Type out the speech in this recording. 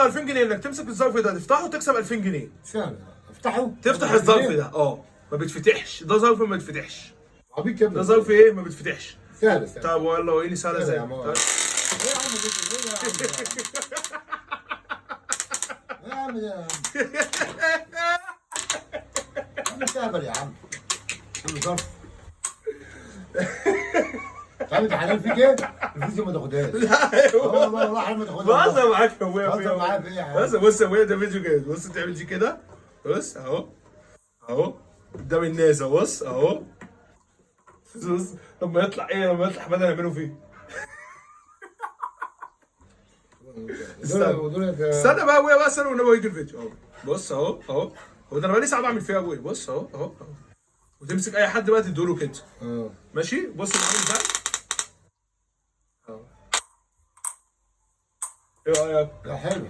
لو 2000 جنيه انك تمسك الظرف ده تفتحه وتكسب 2000 جنيه. سهل، افتحه. تفتح الظرف ده، ما بيتفتحش، ده ظرف ما بيتفتحش. عبيط يا ابني. ده ظرف ايه؟ ما بيتفتحش. سهل سهل. طب يلا وريني سهلة سهلة ازاي. يا عم. طيب. ايه يا عم ده؟ ايه يا عم ده؟ ايه يا عم ده يا عم؟ يا عم استهبل يا عم. كله ظرف. مش عارف حلال فيك ايه؟ الفلوس دي ما تاخدهاش. لا. اه والله، والله حلال ما تاخدهاش. بهزر معاك يا ابويا. بهزر معايا في ايه يا حبيبي؟ بس بص يا ابويا، ده فيديو جاي. بص تعمل دي كده، بص اهو اهو قدام الناس اهو، بص اهو، بص بص لما يطلع ايه، لما يطلع حمادة نعمله فيه. استنى. ودول استنى بقى يا ابويا بقى، استنى والنبي يجي الفيديو اهو. بص اهو اهو، هو ده انا بقالي ساعة بعمل فيها يا ابويا. بص اهو اهو اهو، وتمسك اي حد بقى تديله كده. ماشي. بص انا عامل ازاي اهو. ايه رايك؟ لا حلو.